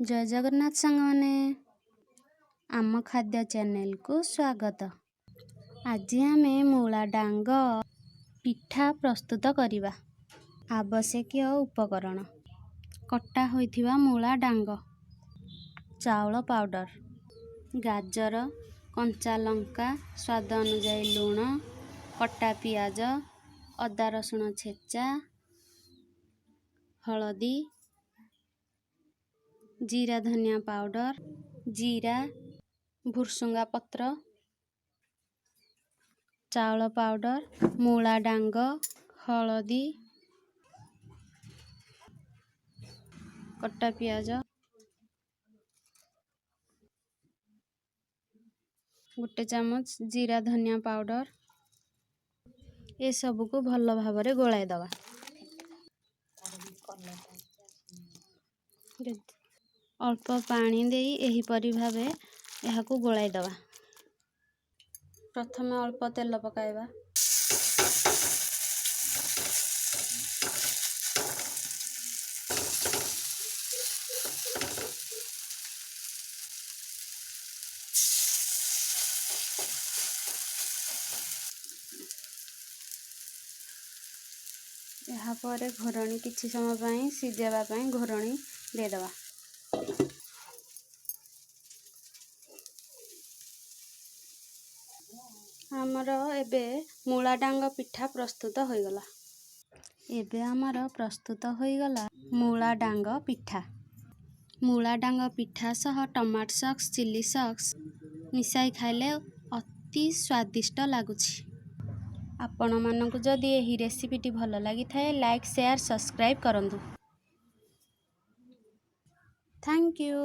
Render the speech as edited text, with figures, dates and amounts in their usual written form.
ଜୟ ଜଗନ୍ନାଥ ସାଙ୍ଗମାନେ, ଆମ ଖାଦ୍ୟ ଚ୍ୟାନେଲକୁ ସ୍ୱାଗତ। ଆଜି ଆମେ ମୂଳା ଡାଙ୍ଗ ପିଠା ପ୍ରସ୍ତୁତ କରିବା। ଆବଶ୍ୟକୀୟ ଉପକରଣ: କଟା ହୋଇଥିବା ମୂଳା ଡାଙ୍ଗ, ଚାଉଳ ପାଉଡ଼ର, ଗାଜର, କଞ୍ଚା ଲଙ୍କା, ସ୍ୱାଦ ଅନୁଯାୟୀ ଲୁଣ, କଟା ପିଆଜ, ଅଦା ରସୁଣ ଛେଚା, ହଳଦୀ, ଜିରା ଧନିଆ ପାଉଡ଼ର, ଜିରା, ଭୁର୍ସୁଙ୍ଗା ପତ୍ର, ଚାଉଳ ପାଉଡ଼ର, ମୂଳା ଡାଙ୍ଗ, ହଳଦୀ, କଟା ପିଆଜ, 1 ଚାମଚ ଜିରା ଧନିଆ ପାଉଡ଼ର। ଏସବୁକୁ ଭଲ ଭାବରେ ଗୋଳାଇ ଦେବା। ଅଳ୍ପ ପାଣି ଦେଇ ଏହିପରି ଭାବେ ଏହାକୁ ଗୋଳାଇ ଦେବା। ପ୍ରଥମେ ଅଳ୍ପ ତେଲ ପକାଇବା। ଏହାପରେ ଘୋଡ଼ଣୀ କିଛି ସମୟ ପାଇଁ ସିଝାଇବା ପାଇଁ ଘୋଡ଼ଣୀ ଦେଇଦେବା। ଆମର ଏବେ ମୂଳା ଡାଙ୍ଗ ପିଠା ପ୍ରସ୍ତୁତ ହୋଇଗଲା। ଏବେ ଆମର ପ୍ରସ୍ତୁତ ହୋଇଗଲା ମୂଳା ଡାଙ୍ଗ ପିଠା। ମୂଳା ଡାଙ୍ଗ ପିଠା ସହ ଟମାଟୋ ସସ୍, ଚିଲି ସସ୍ ମିଶାଇ ଖାଇଲେ ଅତି ସ୍ୱାଦିଷ୍ଟ ଲାଗୁଛି। ଆପଣମାନଙ୍କୁ ଯଦି ଏହି ରେସିପିଟି ଭଲ ଲାଗିଥାଏ, ଲାଇକ୍, ସେୟାର, ସବସ୍କ୍ରାଇବ୍ କରନ୍ତୁ। Thank you.